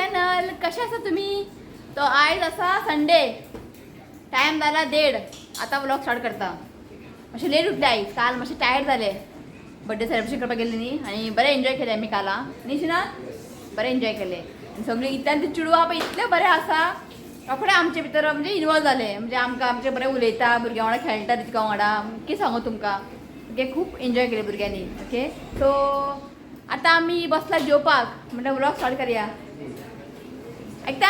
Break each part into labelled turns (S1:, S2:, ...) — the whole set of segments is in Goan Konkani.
S1: चॅनल. कसे आसा तुम्ही? तो आयज आसा संडे, टायम जाला 1:30. आता व्लॉग स्टार्ट करता. मातशें लेट उठले आयज, काल मातशें टायर्ड जाले. बड्डे सेलिब्रेशन करपाक गेले न्ही आनी बरें एन्जॉय केलें आमी काल. न्ही शिना, बरें एन्जॉय केलें आनी सगळीं इतल्यान ती चेडवां पळय इतलें बरें आसा, रोखडें आमचे भितर म्हणजे इनवॉल्व जालें. म्हणजे आमकां आमचें बरें उलयता, भुरग्यां वांगडा खेळटा, तिका वांगडा कितें सांगू तुमकां. ओके, खूब एन्जॉय केलें भुरग्यांनी. ओके, सो आतां आमी बसला जेवपाक, म्हणल्यार व्लॉग स्टार्ट करया. आयकता?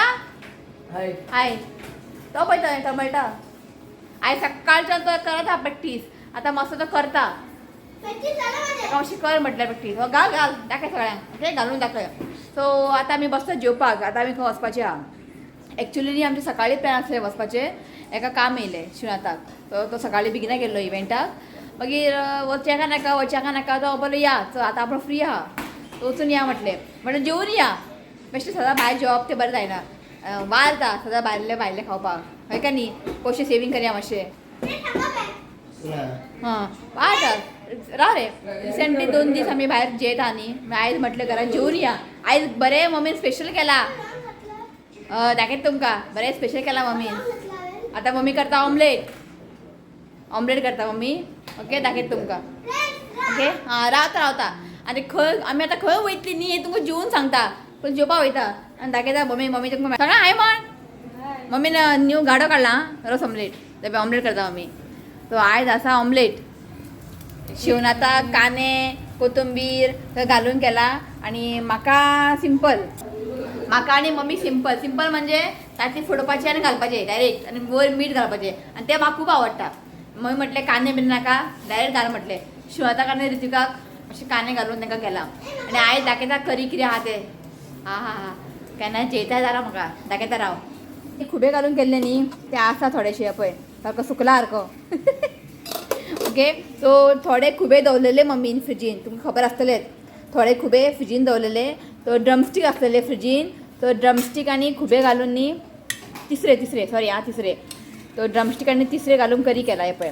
S2: हाय.
S1: हाय, तो पळयता तो मेळटा. आयज सकाळच्यान तो करत आहा प्रॅक्टीस. आतां मातसो तो करता, ताका मातशी कर म्हटल्यार प्रॅक्टीस. हो घाल घाल, दाखय सगळ्यांक. ओके, घालून दाखय. सो आतां आमी बसता जेवपाक. आतां आमी खंय वचपाचें आहा? एक्चुली न्ही आमचें सकाळी प्लॅन आसलें वचपाचें. एका काम येयलें शिवनाथाक, तो तो सकाळी बेगिना गेल्लो इव्हेंटाक. मागीर वचचें काय नाका, वचचें काय नाका, तो बोलो या, चल आतां आपूण फ्री आहा, वचून या म्हटलें. म्हणलें जेवन या, बेश्टें सदां भायर जेवप तें बरें जायना. वारता सदां भायलें भायलें खावपाक, हय काय न्ही? पयशे सेवींग करया मातशें. हां, वारता राव रे. रिसेंटली 2 दीस आमी भायर जेयता न्ही, मागीर आयज म्हटलें घरान जेवन या. आयज बरें मम्मीन स्पेशल केला. दाखयता तुमकां. बरें स्पेशल केला मम्मीन. आतां मम्मी करता ऑमलेट, ऑमलेट करता मम्मी. ओके, दाखयता तुमकां. ओके, हां, रावता रावता. आनी खंय आमी आतां खंय वयतली न्ही हें तुमकां जेवन सांगता, पण जेवपा वयता आनी दाखयता. मम्मी मम्मी तुमकां सांगा. हाय म्हण. मम्मीन न्यू गाडो काडला, रस ऑमलेट. ते ऑमलेट करता मम्मी. सो आयज आसा ऑमलेट. शिवनाथा कांदे कोथंबीर थंय घालून केला आनी म्हाका सिंपल, म्हाका आनी मम्मी सिंपल. सिंपल म्हणजे तांती फोडपाचे आनी घालपाचे डायरेक्ट आनी वयर मीठ घालपाचें आनी तें म्हाका खूब आवडटा. मम्मी म्हटलें कांदे बीन नाका, डायरेक्ट घाल म्हटलें. शिवनाथाक आनी ऋतिकाक अशें कांदे घालून तांकां केला. आनी आयज दाखयता करी कितें आहा तें. हा हा हा, केन्ना जेयता जाल्यार म्हाका दाखयता राव. ते खुबे घालून केल्ले न्ही ते आसा थोडेशे, पळय सारको सुकला सारको. ओके, सो थोडे खुबे दवरलेले मम्मीन फ्रिजीन, तुमकां खबर आसतलेच. थोडे खुबे फ्रिजीन दवरलेले, तो ड्रमस्टीक आसलेले फ्रिजीन, तो ड्रमस्टीक आनी खुबे घालून न्ही, तिसरे तिसरे, सॉरी, आं, तिसरे, तो ड्रमस्टीक आनी तिसरे घालून करी केला हे पळय.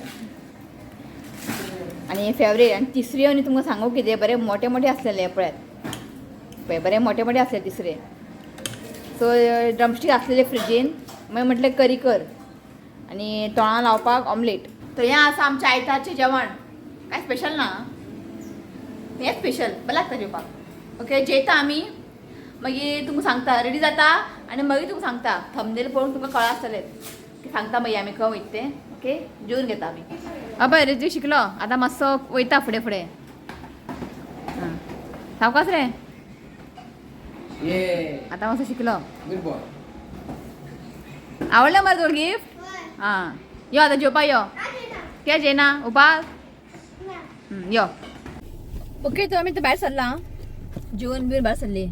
S1: आनी फेवरेट आनी तिसरी आनी तुमकां सांगू कितें, बरे मोठे मोठे आसलेले हे पळयात, पळय बरे मोठे मोठे आसले तिसरे. सो ड्रमस्टीक आसलेले फ्रिजीन, मागीर म्हटलें करी कर आनी तोंडा लावपाक ऑमलेट. तर हें आसा आमच्या आयतारचें जेवण. कांय स्पेशल ना, हें स्पेशल बरें लागता जेवपाक. ओके, जेयता आमी, मागीर तुमकां सांगता. रेडी जाता आनी मागीर तुमकां सांगता. थंबनेल पळोवन तुमकां कळ्ळां आसतलें की सांगता मागीर आमी खंय वयता तें. ओके, जेवन घेता आमी. हय, ऋत्विक शिकलो आतां, मातसो वयता फुडें फुडें. आं, सावकास रे.
S2: ये.
S1: आतां मातसो शिकलो.
S2: Good boy.
S1: आवडलें मरे तुका गिफ्ट? आं, यो आतां जेवपा यो. कित्याक जेयना? उपास? यो. ओके, तर आमी भायर सरला, जेवन बिवन भायर सरली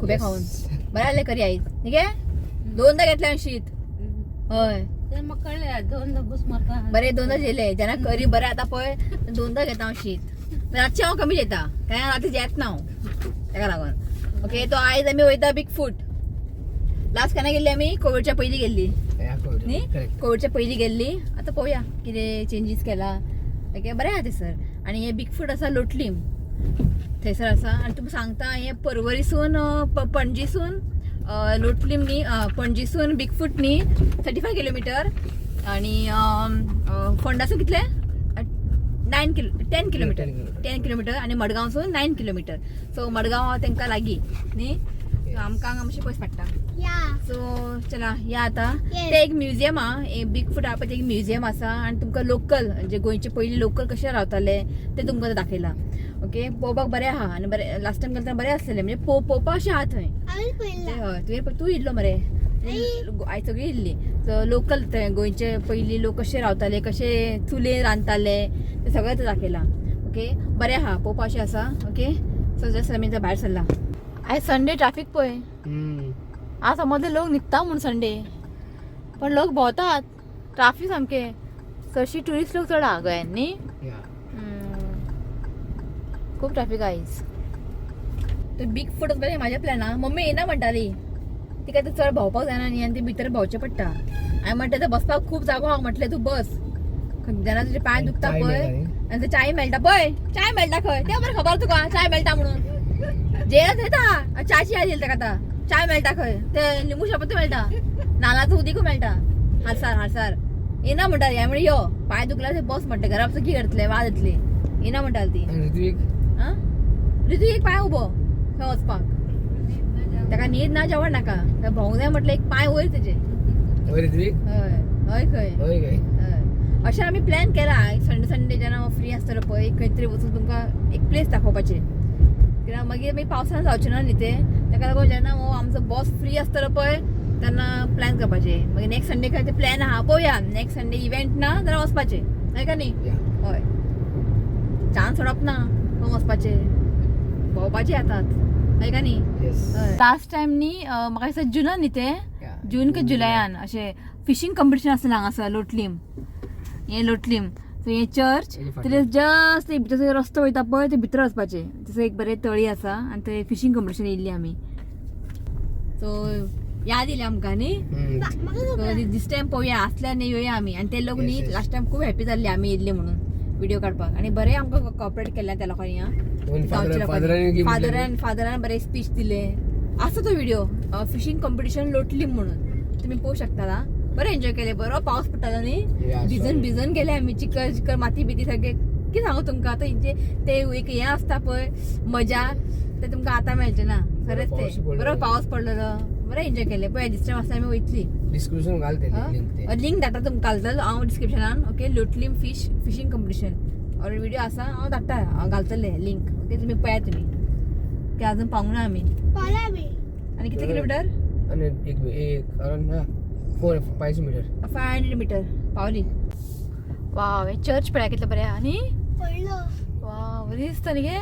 S1: खुबे खावन. बरें जालें करी आयज न्ही गे. दोनदा घेतलें हांवें शीत. हय.
S3: ते मग कळ्ळें, दोनदा बस मारता.
S1: बरें दोनदा जेयले जेन्ना करी बरें. आतां पळय दोनदा घेता हांव शीत. रातचें हांव कमी जेयता, काय राती जेत ना हांव, तेका लागून. ओके, तो आयज आमी वयता बिग फूट. लास्ट केन्ना गेल्ली आमी? कोविडच्या पयलीं गेल्ली न्ही?
S2: करेक्ट.
S1: कोविडच्या पयलीं गेल्ली. आतां पळोवया कितें चेंजीस केला. ओके, बरें आहा थंयसर. आनी हें बिग फूट आसा लोटलीम थंयसर आसा. आनी तुमकां सांगता, हें परवरीसून पणजीसून लोटलीम न्ही, पणजीसून बिग फूट न्ही 35 किलोमिटर आणि फोंडासून कितले? 9 kilo, 10 kilometre.
S2: 10 kilometre.
S1: 10 kilometre. आनी मडगांवसून 9 किलोमिटर. सो मडगांव तांकां लागीं न्ही, सो आमकां हांगा मातशें पयस पडटा. सो चला या आता. ते एक म्युझियम आहा, बिग फूट आहा पळय, ते एक म्युझियम आसा आनी तुमकां लोकल म्हणजे गोंयचे पयलीं लोकल कशे रावताले ते तुमकां दाखयला. ओके, पळोवपाक बरें आहा आनी बरें लास्ट टायम गेले तेन्ना बरें आसलेलें, म्हणजे पळोवपाक अशें आहा थंय. हय, तुवें तूं येयल्लो मरे, आयज सगळी येयल्ली. सो लोकल थंय गोंयचे पयलीं लोक कशे रावताले, कशे चुलीर रांदताले, ते सगळें थंय दाखयलां. ओके, बरें आहा, पळोवपाक अशें आसा. ओके, सो जस्ट आमी भायर सरला. आयज संडे, ट्राफीक पळय. आज समजले लोक न्हिदता म्हूण संडे, पण लोक भोंवतात. ट्राफीक सामकें. चडशी ट्युरिस्ट लोक चड आहा गोंयान न्ही. खूब ट्राफीक आयज. तर बिग फूट वचपाचें म्हाज्या प्लॅना. मम्मी येना म्हणटाली, तिका ते चड भोंवपाक जायना न्ही आनी ती भितर भोंवचें पडटा. हांवें म्हटलें थंय बसपाक खूब जागो आहा, म्हटलें तूं बस जेन्ना तुजे पांय दुखता
S2: चाय
S1: पळय.
S2: मेळटा न्ही?
S1: आनी ते चाय मेळटा पळय, चाय मेळटा खंय, तें बरें खबर तुका चाय मेळटा म्हणून. जेयत येता चाची याद येईल ताका आतां. चाय मेळटा खंय, ते लिंबू शरबत मेळटा, नाल्लाचो उदीकूय मेळटा. हारसार हारसार येना म्हणटा, हे म्हणजे यो पांय दुखला ते बस म्हणटा, घरा बसून कितें करतले, वाज येतली, येना म्हणटाली ती.
S2: आनी ऋत्विक?
S1: आं, ऋतू एक पांय उबो खंय वचपाक, ताका न्हीद ना जेवण नाका, थंय भोंवंक जाय म्हटलें एक पांय वयर तेजे.
S2: हय ऋत्विक?
S1: हय हय खंय.
S2: हय काय?
S1: हय. अशें आमी प्लॅन केला, संडे संडे जेन्ना फ्री आसतलो पळय खंय तरी वचून तुमकां एक प्लेस दाखोवपाची, कित्याक मागीर मागीर पावसान जावचें ना न्ही तें, ताका लागून जेन्ना हो आमचो बॉस फ्री आसतलो पळय तेन्ना प्लॅन करपाचें. मागीर नेक्स्ट संडे खंय ते प्लॅन आहा पळोवया, नेक्स्ट संडे इव्हेंट ना जाल्यार वचपाचें, हय का न्ही?
S2: या.
S1: हय, चान्स सोडप ना, खंय वचपाचें, भोंवपाचें आतांच, हय का न्ही?
S2: येस.
S1: लास्ट टायम न्ही, म्हाका दिसता जुनान न्ही तें, जून की जुलयान अशें फिशींग कंपिटिशन आसलें हांगासर लोटलीम, हें लोटलीम सो हें चर्च,
S2: हेजे फाटल्यान.
S1: तेजे जस्ट एक भितर रस्तो वयता पळय ते भितर वचपाचें, थंयसर एक बरें तळी आसा आनी थंय फिशींग कंपिटिशन येयल्ली आमी, सो याद येयली आमकां न्ही. सो दीस टायम पळोवया आसल्यार न्ही येवया आमी. आनी ते लोक
S2: Yes,
S1: न्ही
S2: yes.
S1: Last time खूब हॅपी जाल्ले आमी येयल्ले म्हणून व्हिडिओ काडपाक, आनी बरें आमकां कॉपरेट केल्लें त्या लोकांनी.
S2: फादरान
S1: फादरान फादरान बरे स्पीच दिले, आसा तो व्हिडिओ फिशींग कंपिटिशन लोटलीम म्हणून तुम्ही पळोवंक शकता. बरें एन्जॉय केलें, बरो पावस पडटालो न्ही,
S2: Yeah,
S1: भिजून
S2: sorry.
S1: भिजून गेले आमी, चिकल चिकल माती बिती सगळें. कितें सांगू तुमकां, आतां जे ते एक हें आसता पळय मजा, ते तुमकां आतां मेळचें ना खरेंच.
S2: पावस
S1: ते
S2: पडलेलो.
S1: बरो पावस पडलेलो, बरें एन्जॉय केलें. पळय दिस टायम आसता आमी वयतली.
S2: डिस्क्रिप्शन घाल ते लिंक ते.
S1: लिंक धाडटा तुमकां, घालतलो हांव डिस्क्रिप्शनान. ओके, लोटलीम फिशींग कंपिटिशन और व्हिडिओ आसा, हांव धाडटा, हांव घालतलें लिंक. ओके, तुमी पळयात तुमी, ते अजून पावूंक ना आमी. आनी कितले किलोमिटर?
S2: आनी एक एक अराउंड 4 5 मिटर.
S1: 500 मिटर पावली. वाव, हें चर्च पळया कितलें बरें आहा न्ही, वाव बरें दिसता न्ही गे,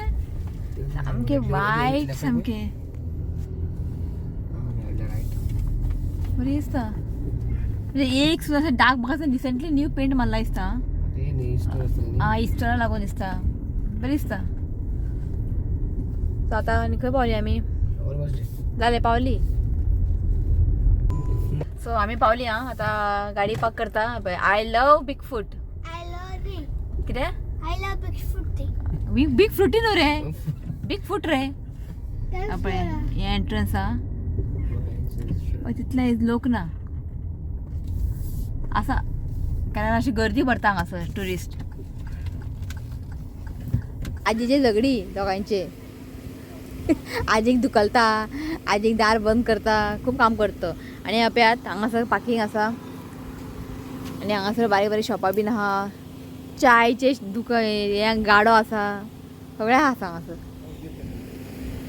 S1: सामकें वायट, सामकें बरें दिसता. म्हणजे एक सुद्दां अशें डार्क म्हाका रिसेंटली न्यू पेंट मारला दिसता.
S2: ते न्ही इस्टर आसतलें.
S1: आं, इस्टरा लागून दिसता, बरें दिसता. सो आतां आनी खंय पावली आमी?
S2: ऑलमोस्ट
S1: जालें पावली. सो आमी पावली. आं, आतां गाडी पार्क करता. I love big foot. कितें बीग फ्रुटी न्हू रे, बीग फूट रे. पळय हें एंट्रन्स आहा, पळय तितले लोक ना आसा, कारण अशी गर्दी भरता हांगासर ट्युरिस्ट. आजीचे झगडी दोगांयचे, आजीक धुकलता, आजीक दार बंद करता, खूब काम करता. आनी पळयात हांगासर पार्किंग आसा, आनी हांगासर बारीक बारीक शॉपां बीन आहा, चायचे दुकान, हें गाडो आसा, सगळें आसा हांगासर.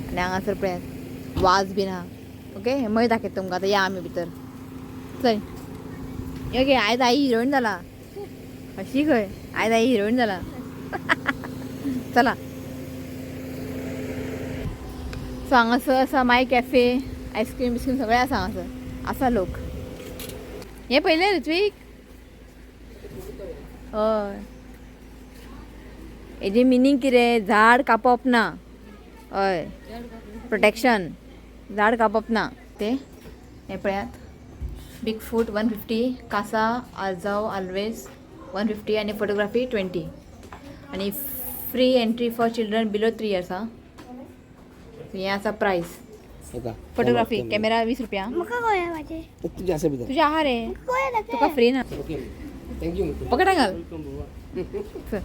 S1: आनी हांगासर पळयात वाज बीन आहा. ओके, हें मागीर दाखयता तुमकां, आतां या आमी भितर. चल यो गे, आयज आई हिरोईन जाला, अशी खंय आयज आई हिरोईन जाला. चला. सो हांगासर आसा माय कॅफे, आयस्क्रीम बिस्क्रीम सगळें आसा हांगासर, आसा लोक. हें पयलें ऋत्वीक, हय, हेजें मिनींग कितें, झाड कापप ना, हय, प्रोटेक्शन, झाड कापप ना ते. हें पळयात बिग फूट 150, कासा आरजाव आल्वेज 150 आनी फोटोग्राफी 20, आनी free entry for children below 3 years. आं, हें आसा प्रायस. फोटोग्राफी कॅमेरा 20 रुपया.
S2: तुझे आसा भितर.
S1: तुजें आहा रे, तुका फ्री ना.
S2: Okay, thank you.
S1: पकडा घाल. चल.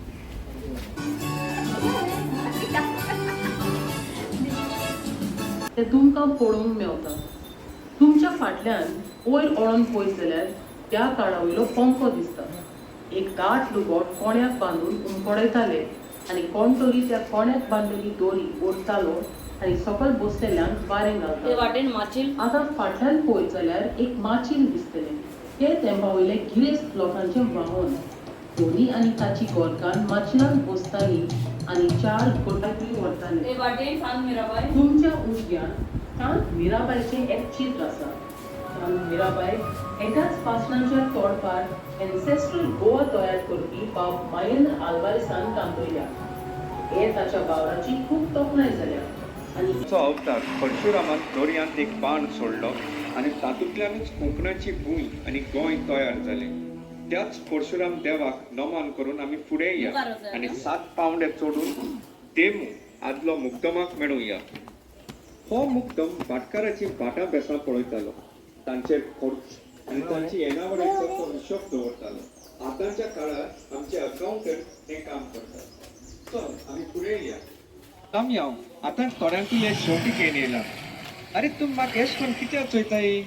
S4: ते तुमकां पळोवंक मेवता. तुमच्या फाटल्यान वयर ओडोन पळयत जाल्यार त्या काळा वयलो पंखो दिसता. एक दाट लुगोट कोण्याक बांदून उमकोडयताले आनी कोण तरी त्या कोण्याक बांदलेली दोरी ओडटालो आनी सकयल बसलेल्यांक वारें घालतालो. आतां फाटल्यान पळयत जाल्यार एक माचील दिसतलें. ते तेंपा वयले गिरेस्त लोकांचें वाहन. धोनी आनी ताची गोरकान माचिलांत बसताली आनी 4 गोटाकूय व्हरताले. तुमच्या उजव्यान सांत मीराबायचें एक चित्र आसा. सांत मीराबाय एकाच पासणाच्या तोडपार एन्सेस्ट्रल गोवा तयार करपी बाब महेंद्र आल्वारीसान कांतयल्या. हे ताच्या वावराची खूब तोखणाय जाल्या आनी
S5: चो अवतार परशुरामान दर्यांत एक बाण सोडलो आनी तातूंतल्यानूच कोंकणाची भूंय आनी गोंय तयार जालें. त्याच परशुराम देवाक नमन करून आमी फुडें या आनी 7 पावंडे चडून देमू आदलो मुक्दमाक मेळुया. हो मुक्दम भाटकाराचीं भाटां बेसां पळयतालो, तांचेर खर्च आनी तांची येणावळीचो तो हिशोब दवरतालो. आतांच्या काळार आमचे अकाउंटंट हें काम करतात. चल आमी फुडें या. तामयाव आतां थोड्यांकूय हे शेवटी घेवन येयला. आरे तूं म्हाका एश कोन्न कित्याक चोयताय?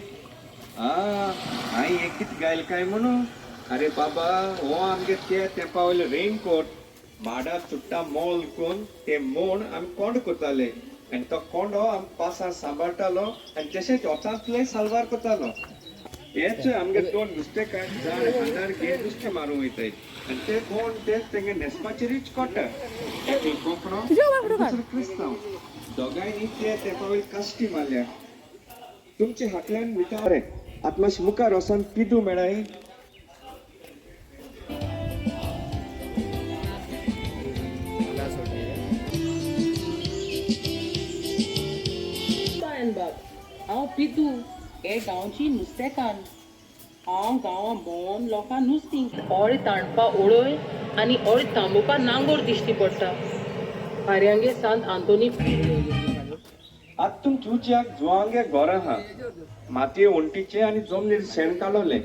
S5: आं, हांवें हें कितें गायल काय म्हणून? आरे बाबा, हो आमगे त्या तेंपा वयलो रेनकोट. माडा चुट्टां मोल करून ते मोण आमी कोंड करताले आनी तो कोंडो आमी पासार सांबाळटालो आनी तशेंच वचांतले साल्वार करतालो. हेच आमगे दोन नुस्तेकार जाळ हातार घेवन नुस्तें मारूंक वयताय आनी ते कोण ते तेंगे न्हेसपाचेरूच कोटा. एकलो कोंकणो, दुसरो क्रिस्तांव. दोगांयनी ते तेंपा वयली काश्टी मारल्या. तुमच्या हातल्यान वयता बरें. आतां मातशें मुखार वचोन पिदू मेळाय.
S4: बाब, हांव पिदू, हे गांवची नुस्तेकान्न. हांव गांवां भोंवन लोकां नुस्तीं ओळ ताणपा ओळय आनी ओळ तांबोवपा नांगोर दिश्टी पडटा. आर्यांगे सांत आंतोनी.
S5: आतां तुमच्या उच्याक जुवांगे घरां आहा, मातये वण्टीचे आनी जमनीर शेण काडलें.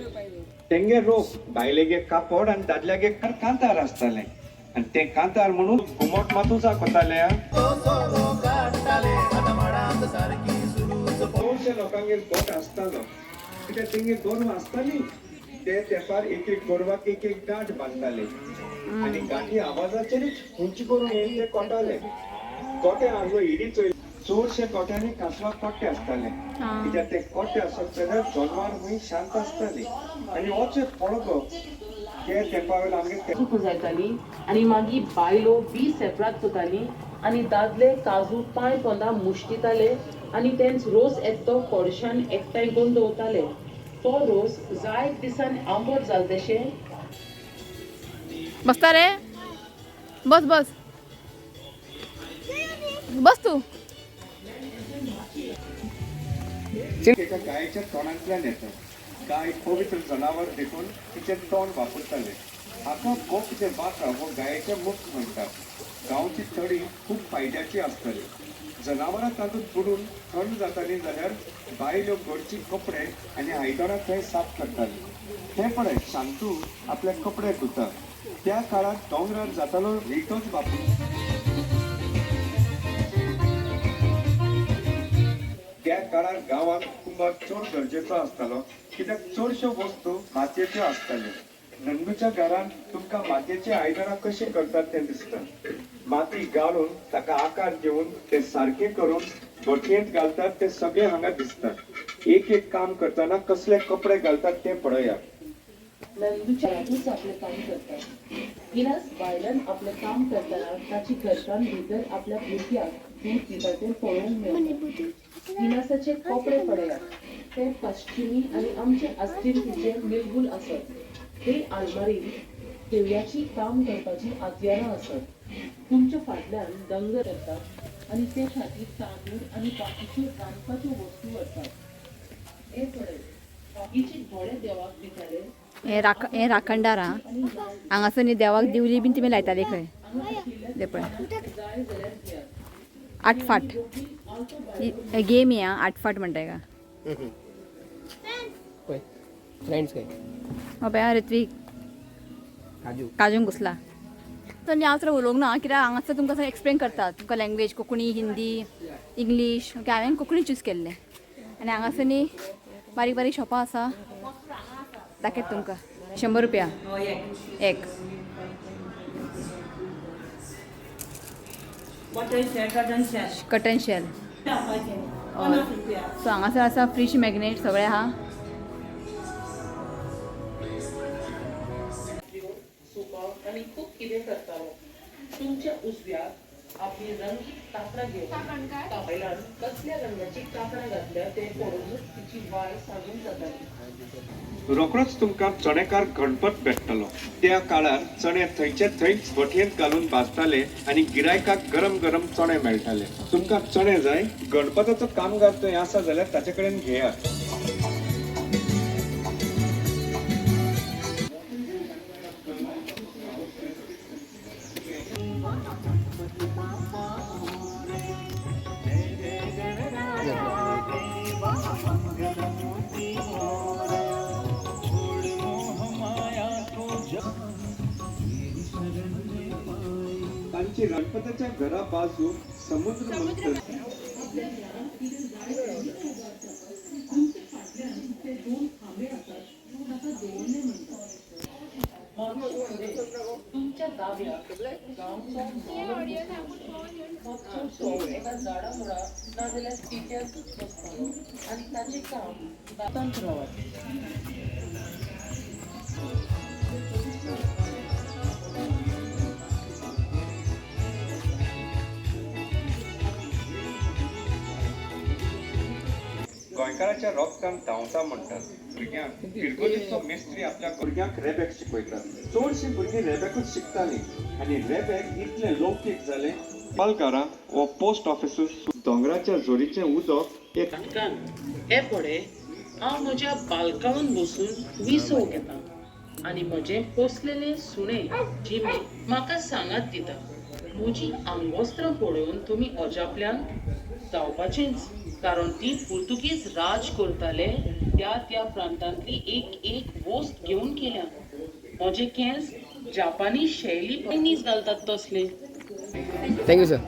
S5: तेंगे रोप बायलेगे कापड आनी दादल्यागे कांतार आसतालें आनी तें कांतार म्हणून घुमट मातूं कोताले. चडशे लोकांगेर गोट आसतालो, कित्याक तेंगेर गोरवां आसताली. ते तेंपार एक एक गोरवाक एक एक गांठ बांदताले आनी गांठी आवाजाचेरूच उंची करून येवन ते कोटाले. गोटे आसलो इडी चोय. चडशे गोट्यांनी कांसवा कोट्टे आसताले, कित्याक ते कोट्टे आसत जाल्यार जनवार खूंय शांत आसताली. आनी होच एक पळगो ते तेंपा वयलो आमगे
S4: काजू पुंजायताली आनी मागीर बायलो बी सेपरात करताली आनी दादले काजू पांय पोंदा मुश्टिताले आनी तेंच रोस येता तो कोडशान एकठांय करून दवरताले. तो रोस जायत दिसान आंबट जाल तशें.
S1: बसता रे, बस बस बस तूं.
S5: एका गायेच्या तोंडांतल्यान येता. गाय पवित्र जनावर देखून तिचें तोंड वापरताले. हाका गोप जे वाका हो गायेचें मुख म्हणटात. गांवची तडी खूब फायद्याची आसताली. जनावरां तातूंत बुडून थंड जातालीं जाल्यार बायलो घरची कपडे आनी आयदनां थंय साफ करताली. हें पळय, शांतू आपले कपडे धुता. त्या काळार दोंगरार जातालो रिटोच वापर. त्या काळार गांवांत कुंभार चड गरजेचो आसतालो, कित्याक चडश्यो वस्तू मातयेच्यो आसताल्यो. नंदूच्या घरांत तुमकां मातयेची आयदनां कशीं करतात तें दिसता. माती गाळून ताका आकार दिवन ते सारके करून भटयेंत घालतात ते सगळे हांगा दिसता. एक एक काम करतना कसले कपडे घालतात ते पळयात.
S4: नंदूच्या घरांतूच आपलें काम करता. इनास बायलान आपलें काम करतना ताची घरकान्न भितर आपल्या भुरग्याक दूद दिता तें पळोवंक मेळटा. इनासाचे कपडे पळयात, ते पश्चिमी आनी आमचे अस्थिरतेचे मिलगूल आसत. ते आलमारीन ठेवयाची काम करपाची हत्यारां आसत. तुमच्या फाटल्यान दंगर करतात आनी ते खातीर तांदूळ आनी बाकीच्यो रांदपाच्यो वस्तू व्हरतात. हे पळय, बाकीचे घोडे देवाक दिताले.
S1: हे राखणदार आहा हांगासर न्ही देवाक दिवली बीन तुमी लायताली खंय. ते पळय आटफाट गेम ही आं, आटफाट म्हणटा हेका.
S2: पळय फ्रेंड्स काय
S1: हो पळय ऋत्वीक
S2: काजू
S1: काजूंक घुसला. तर न्ही हांव चड उलोवंक ना, कित्याक हांगासर तुमकां सगळें एक्सप्लेन करतात. तुमकां language Konkani, Hindi, English. Okay, हांवें कोंकणी चूज केल्लें. आनी हांगासर न्ही बारीक बारीक शॉपां आसा. दाखयता तुमकां. 100 रुपया एक. कटन शेल. सो हांगासर आसा फिश मॅग्नेट सगळें आहा.
S4: सुपां आनी खूब कितें करतालो. तुमच्या उजव्याक आपली रंगीत कापडां घेवन बायलान कसल्या रंगाची कापडां घातल्या तें पळोवनूच तिची वाय सांगूंक जाताली.
S5: रोखडोच तुमकां चणेकार गणपत भेट्टलो. त्या काळार चणे थंयचे थंयच भटयेंत घालून भाजताले आनी गिरायकाक गरम गरम चणे मेळटाले. तुमकां चणे जाय, गणपताचो कामगार थंय आसा जाल्यार ताचे कडेन घेयात. तांची गणपताच्या घरा बाजूक समुद्र मंथन.
S4: तुमच्या दाव्याक गांवचो चडसो एका झाडा मुळा नाजाल्यार तिट्याकूच बसतालो आनी ताचें काम दातांत रावत.
S5: गोंयकाराच्या रोगतान धांवता म्हणटात. भुरग्यांक फिरगोजीचो मेस्त्री आपल्या भुरग्यांक रेबेक शिकयता. चडशीं भुरगीं रेबेकूच शिकतालीं आनी रेबेक इतलें लौकीक जालें पालकारां वो पोस्ट ऑफिसूस दोंगराच्या जोरीचें उदक एक
S4: भाटकान्न, हे पळय हांव म्हज्या बालकावान बसून विसव घेता आनी म्हजें पोसलेलें सुणें जिमी म्हाका सांगात दिता. म्हजी आंगवस्त्रां पळोवन तुमी अजापल्यान जावपाचेंच, कारण ती पुर्तुगीज राज करताले त्या त्या प्रांतांतली एक एक वस्त घेवन केल्या. म्हजे केंस जापानी शैली चायनीज घालतात तसले.
S2: Thank you sir.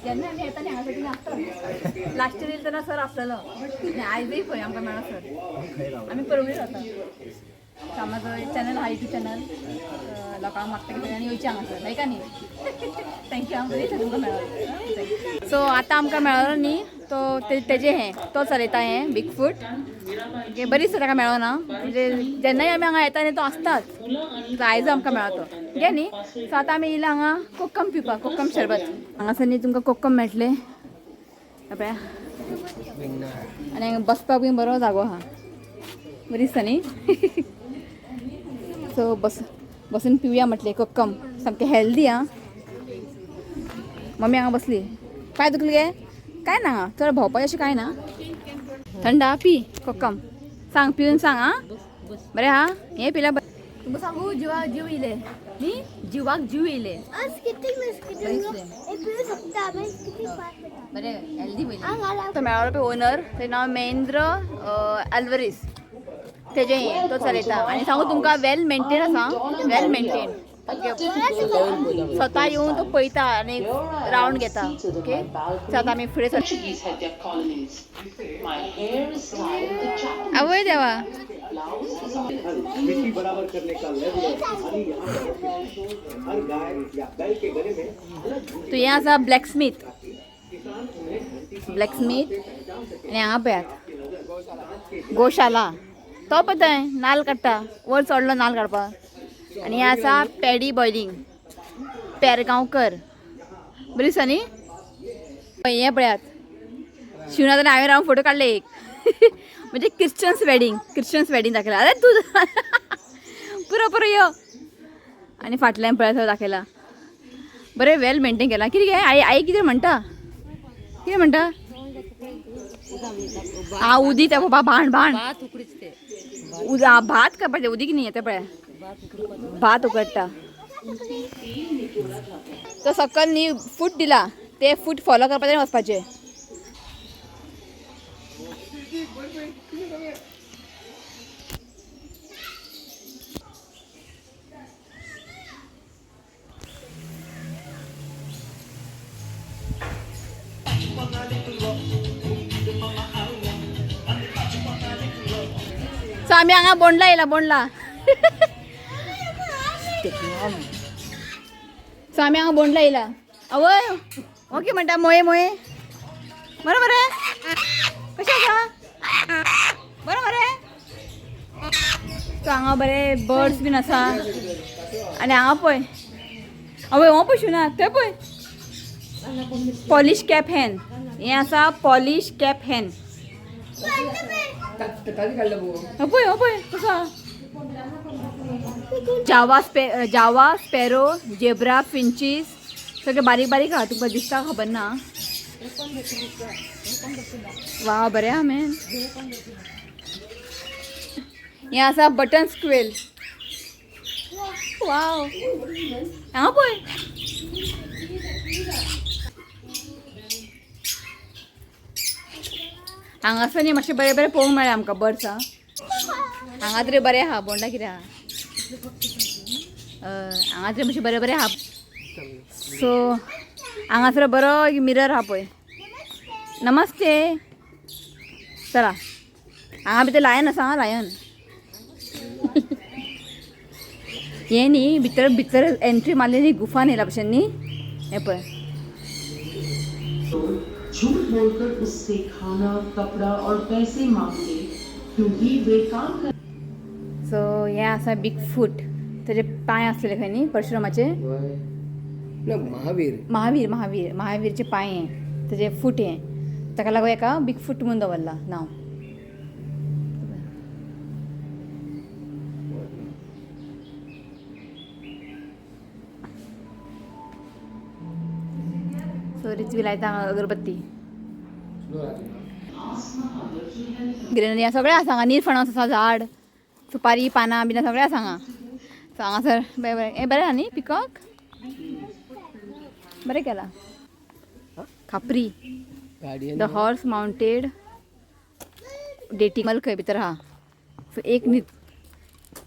S1: जेन्ना आमी येता न्ही हांगासर तुमी आसता. लास्ट इयर येयले तेन्ना सर आसलेलो आनी आयजूय पळय आमकां मेळ्ळो सर. आमी परवरी रावता. आमचो चॅनल आहा युट्यूब चॅनल. लोकांक मागता की सगळ्यांनी येवचें हांगासर हय का न्ही. Thank you. आमकां बरें तुमकां मेळ्ळो. सो आतां आमकां मेळ्ळो न्ही तो तेजें हें तो चलयता हें बिग फूट. ओके बरी दिसता ताका मेळना म्हणजे जेन्नाय आमी हांगा येता न्ही तो आसताच. आयज आमकां मेळ्ळो तो गे न्ही. सो आतां आमी येयला हांगा कोक्कम पिवपाक, कोक्कम शरबत. हांगासर न्ही तुमकां कोक्कम मेळटलें पळया. आनी हांगा बसपाक बीन बरो जागो आहा, बरी दिसता न्ही. सो बसून पिवया म्हटलें कोक्कम, सामकें हेल्दी आं. मम्मी हांगा बसली. पांय दुखले गे? काय ना हांगा चड भोंवपाचें अशें कांय ना. थंड आहा पी कोक्कम. सांग पिवन सांग आं बरें आहा. हें पिल्या तुमकां सांगू जिवाक जीव येयले न्ही, जिवाक जीव येयले. बरें हेल्दी पयलें. तो मेळ्ळो पळय ओनर, तेजें नांव महेंद्र अल्वरीस. तेजें हें तो चलयता. आनी सांगू तुमकां वेल मेंटेन आसा, वेल मेंटेन. स्वता येवन तो पळयता आनी रावंड घेता. ओके सो आतां आमी फुडें सर. आवय देवा.
S5: मिट्टी बराबर करने का लेवलर आणि हर गाय या बैल के गले में
S1: तो हें आसा ब्लॅकस्मीथ, ब्लॅकस्मीथ. आनी हांगा पळयात गोशाला. तो पळय थंय नाल्ल काडटा, वयर चडलो नाल्ल काडपाक. आनी हें आसा पॅडी बॉयलींग पेरगांवकर. बरी दिसता न्ही. हें पळयात शिवनाथ हांवें रावन फोटो काडले एक. म्हणजे क्रिश्चन्स वेडिंग, क्रिश्चन्स वेडिंग दाखयला. अरे तूं पुरो पुरो यो. आनी फाटल्यान पळय दाखयला. बरें वेल मेंटेन केला. कितें गे आई आई कितें म्हणटा, कितें म्हणटा? आ उदीक तें बाबा भाण भाण भात करपाचें उदीक न्ही. तें पळय भात उकडटा. तो सकल न्ही फूट दिला, ते फूट फॉलो करपाचें वचपाचें. सो आमी हांगा बोंडला येयला, बोंडला. सो आमी हांगा बोंडला येयला. आवय ओके म्हणटा मोये मोये. बरें बरें कशें आसा? बरें मरे. सो हांगा बरे बर्ड्स बीन आसा. आनी हांगा पळय आवय हो पळय शिवना थंय पळय पॉलिश कॅप हॅन. हें आसा पॉलिश कॅप हॅन. हो पळय हो पळय कसो आहा. जावा स्पॅरो जेब्रा फिंचीस सगळे बारीक बारीक आहा. तुमकां दिसता खबर ना. वा बरें आहा मॅन. हें आसा बटन स्क्वेल. वाव हांगा पळय. हांगासर न्ही मातशें बरें बरें पळोवंक मेळ्ळें आमकां बर्ड्स. आं हांगा तरी बरें आहा. बोंडा कितें आहा. हांगासर मातशें बरें बरें आहा. सो हांगासर बरो एक मिरर आहा पळय. नमस्ते. चला हांगा भितर लायन आसा. हां लायन हें न्ही भितर भितर एंट्री मारली न्ही गुफा न्ही भशेन न्ही. हें पळय.
S4: झूठ बोलकर उससे खाना, कपड़ा और पैसे मांगते, क्योंकि वे काम कर
S1: सो हें आसा बिग फूट. तेजे पांय आसलेले खंय न्ही परशुरामाचे.
S2: ना महावीर.
S1: महावीर महावीर महावीरचे पांय हे तेजे फूट हे ताका लागून एका बिग फूट म्हणून दवरला नांव. सो रिचवी लायता हांगा अगरबत्ती. ग्रिनरी सगळें आसा हांगा. निरफणस आसा झाड, सुपारी पानां बिनां सगळें आसा हांगा. सो हांगासर बरें बरें हें बरें आहा न्ही. पिकॉक बरें केलां. Khapri
S2: guardian
S1: the horse mounted deity मल खंय भितर आहा. सो एक न्हिद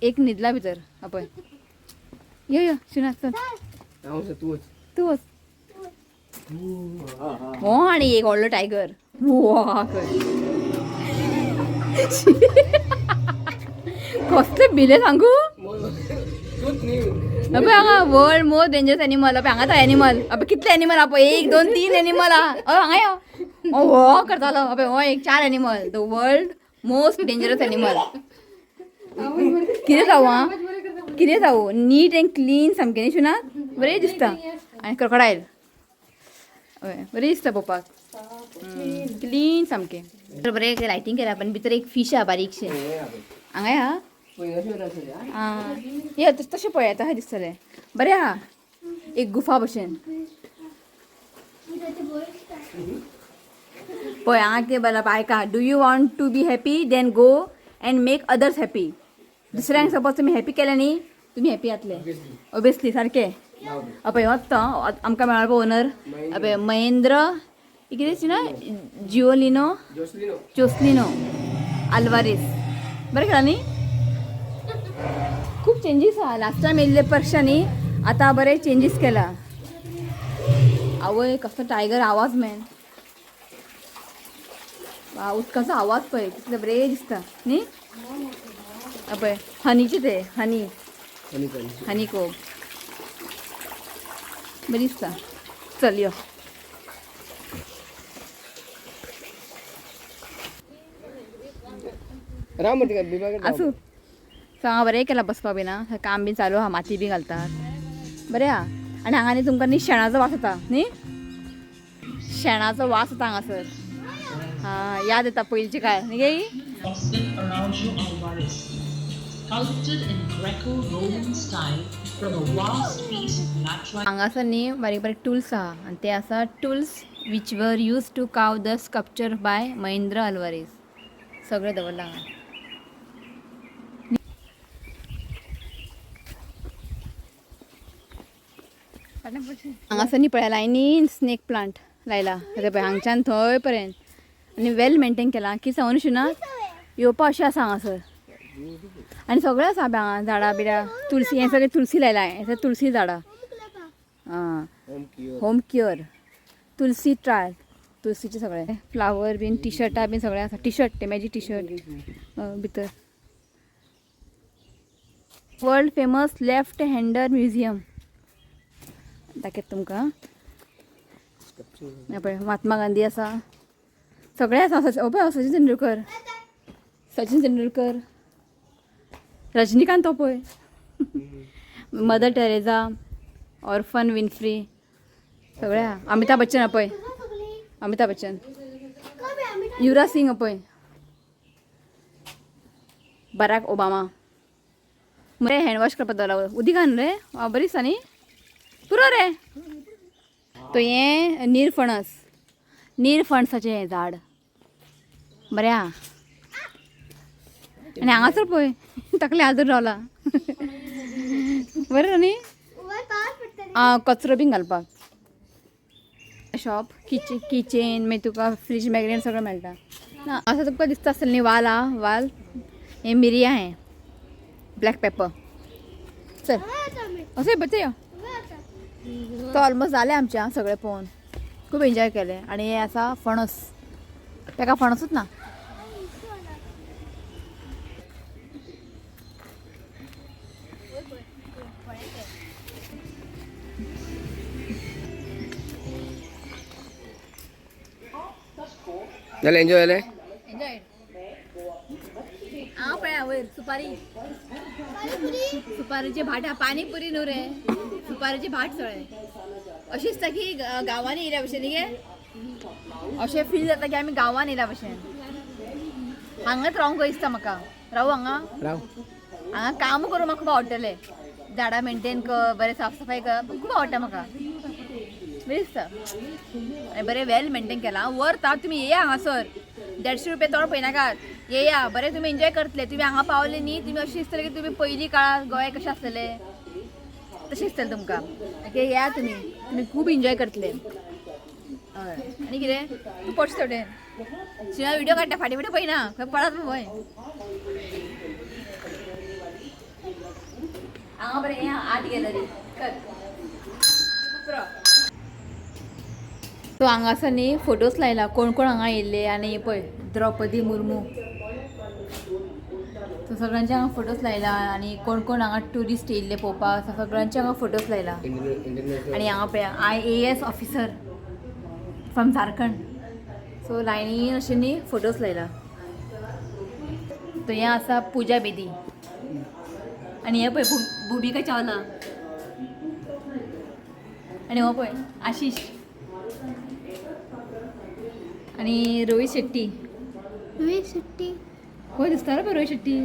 S1: एक न्हिदला भितर. हा पळय यो यो शिना चल.
S2: हांव तूं.
S1: तूं वच. हो आनी एक व्हडलो टायगर वा खंय कसले भिले सांगू.
S2: तूच न्ही.
S1: अबे हांगा वर्ल्ड मोस्ट डेंजरस एनिमल. अबे हांगा तो एनिमल. अबे कितले एनिमल आहा पळय. 1 2 3 एनिमल आहा. अय हांगा यो. हो करतालो. अबे हो एक 4 animal. The world most dangerous animal. कितें जावं आं, कितें जावं, नीट एंड क्लीन सामकें न्ही शिना. बरें दिसता. आनी क्रोकडायल हय बरें दिसता पळोवपाक. क्लीन सामकें. बरें लायटींग केलां पण भितर एक फीश आहा बारीकशें. हांगा या. आं ये तशें पळय तशें दिसतलें. बरें आहा एक गुफा भशेन. पळय हांगा कितें बरें आयका. Do you want to be happy then go and make others happy. दुसऱ्यांक सपोज तुमी हॅपी केलें न्ही तुमी हॅपी जातले ओबियसली सारकें. अपय होच तो आमकां मेळ्ळो पळय ओनर. अपय महेंद्र कितें ना जिओलिनो जोस्लिनो आल्वारीस. बरें केलां न्ही. खूब चेंजीस आहा. लास्ट टायम येयल्ले परशा न्ही आतां बरें चेंजीस केला. आवय कसलो टायगर आवाज मॅन. वा उदकाचो आवाज पळय कितले बरें दिसता न्ही. पळय हनीचे ते हनी हनी कोब बरें दिसता. चल यो. आसूं. सो हांगा बरें केलां बसपा बीन. काम बी चालू आहा. माती बी घालतात. बरें आहा. आनी हांगा न्ही तुमकां न्ही शेणाचो वास येता न्ही. शेणाचो वास येता हांगासर. हां याद येता पयलींचे कांय न्ही गे. हांगासर न्ही बारीक बारीक टुल्स आहा आनी ते आसा tools which were use to carve the sculpture by Mahendra Alvares. सगळें दवरलां हांगा. हांगासर न्ही पळय लायनीन स्नेक प्लांट लायला. ते पळय हांगच्यान थंय पर्यंत आनी वेल मेंटेन केलां. की सांगून शिना येवपा अशें आसा हांगासर. आनी सगळें आसा हांगा झाडां बिडां तुलसी हें सगळें तुलसी लायलां. हें सगळें तुलसी झाडां. आं होम क्युअर तुलसी ट्रायल तुलसीचे सगळे फ्लावर बीन टी शर्टां बीन सगळें आसा. टी शर्ट ते मॅजी टी शर्ट भितर. World famous left hander museum दाखयता तुमकां. पळय महात्मा गांधी आसा. सगळें आसा. पळय सचिन तेंडुलकर, सचिन तेंडुलकर, रजनीकांत तो पळय, मदर टेरेझा, ऑर्फन विनफ्री सगळे आहा. अमिताभ बच्चन पळय, अमिताभ बच्चन, युवराज सिंग पळय, बराक ओबामा. मरे हँड वॉश करपाक दवरला. उदीक आहा न्हू रे. बरी दिसता न्ही. पुरो रे. तो हें निरफणस, निरफणसाचें हें झाड बरें आहा. आनी हांगासर पळय तकले आजून रावला. बरें न्ही. आं कचरो बीन घालपाक शॉप किचेन मागीर तुका फ्रीज मॅग्नेट सगळें मेळटा. ना असं तुमकां दिसता आसतलें न्ही वाल आहा. वाल हें मिरयां हें ब्लॅक पेपर. चल अशें बचे यो. तो ऑलमोस्ट जालें आमचें आं सगळें पळोवन खूब एन्जॉय केलें. आनी हें आसा फणस, ताका फणसूच ना.
S2: जालें एन्जॉय जालें.
S1: एन्जॉय. हांव पळया वयर सुपारी, सुपारीचे भाट आहा. पानीपुरी न्हू रे, सुपारीचे भाट सगळे. अशें दिसता की गांवांनी येयल्या भशेन न्ही गे, अशें फील जाता की आमी गांवांनी येयल्या भशेन. हांगाच रावंक दिसता म्हाका. रावू हांगा?
S2: राव.
S1: हांगा काम करूं म्हाका खूब आवडटलें. झाडां मेंटेन कर, बरें साफ सफाई कर, खूब आवडटा म्हाका, बरें दिसता. आनी बरें वेल मेंटेन केलां. वर्थ आहा, तुमी येया हांगासर. 150 रुपया तोंड पळयनाकात, येया बरें तुमी एन्जॉय करतले. तुमी हांगा पावले न्ही, तुमी अशें दिसतलें की तुमी पयलीं काळार गोंय कशें आसलेलें तशें दिसतलें तुमकां. ओके येया तुमी, तुमी खूब एन्जॉय करतले. हय आनी कितें तूं पडटा थोडें शिना व्हिडियो काडटा, फाटीं फाटीं पळयना, खंय पडत पळय. हांगा बरें हें आर्ट गॅलरी कर. सो हांगासर न्ही फोटोज लायला, कोण कोण हांगा येयल्ले. आनी पळय द्रौपदी मुर्मू, सो सगळ्यांचे हांगा फोटोज लायला. आनी कोण कोण हांगा ट्युरिस्ट येयल्ले पळोवपाक, सो सगळ्यांचे हांगा फोटोज लायला.
S2: इंटरनॅशनल.
S1: आनी हांगा पळया IAS officer from Jharkhand. So लायनीन अशें न्ही फोटोज लायला. तो हें आसा पुजा बेदी. आनी हें पळय भुमिका चावला. आनी हो पळय आशिश आनी रोहित शेट्टी.
S6: सुट्टी
S1: खंय दिसता रे पळय रोहित शेट्टी.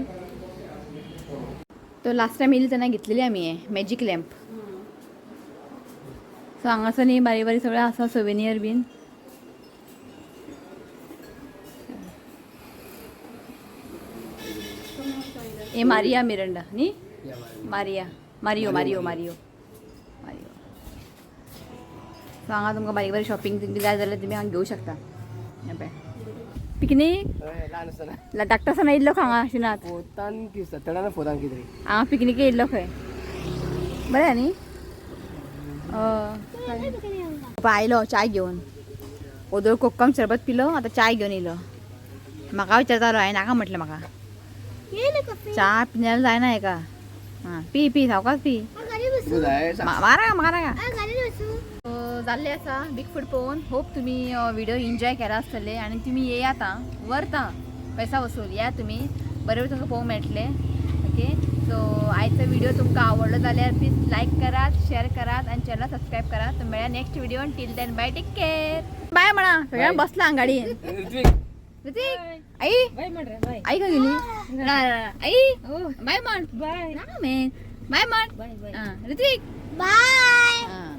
S1: तो लास्ट टायम येयली तेन्ना घेतलेली आमी हें मॅजीक लॅम्प. सो हांगासर न्ही बारीक बारीक सगळें आसा सोवेनियर बीन. हे मारिया मिरंडा न्ही, मारिया मारियो मारियो मारियो मारियो. सो हांगा तुमकां बारीक बारीक शॉपिंग तुमकां जाय जाल्यार तुमी हांगा घेवं शकता. हें पळय पिकनीक
S2: ल्हान आसतना
S1: धाकटो आसतना येयल्लो खंय हांगा शिनात
S2: फोर्तान की थर्डान फोर्तान कितें तरी.
S1: हांगा पिकनीक येयल्लो खंय, बरें न्ही. पप्पा आयलो चाय घेवन, ओदोळ कोक्कम सरबत पिलो, आतां चाय घेवन येयलो. म्हाका विचारतालो, हांवें नाका म्हटलें म्हाका च्या पिण्याला जायना हेका. आं पी पी सावकाश पी.
S2: तुका जाय
S1: मारा मारा. जाल्लें आसा बिग फूड पळोवन. होप तुमी व्हिडिओ एन्जॉय केला आसतले. आनी तुमी येयात आं, व्हरता पैसा वसूल, या तुमी, बरें तुमकां पळोवंक मेळटलें. ओके सो आयचो व्हिडिओ तुमकां आवडलो जाल्यार प्लीज लायक करात, शेअर करात आनी चॅनल सबस्क्रायब करात. तर मेळया next video. Till then bye, take care, bye म्हणा. सगळ्यांक बसला हांगा गाडयेन.
S2: ऋत्विक.
S1: ऋतिक आई
S3: बाय म्हण रे बाय.
S1: आई खंय गेली? आई बाय म्हण.
S3: बाय
S1: ना मेन बाय म्हण.
S3: बाय बाय.
S1: आं ऋतिक
S6: बाय.
S1: आं.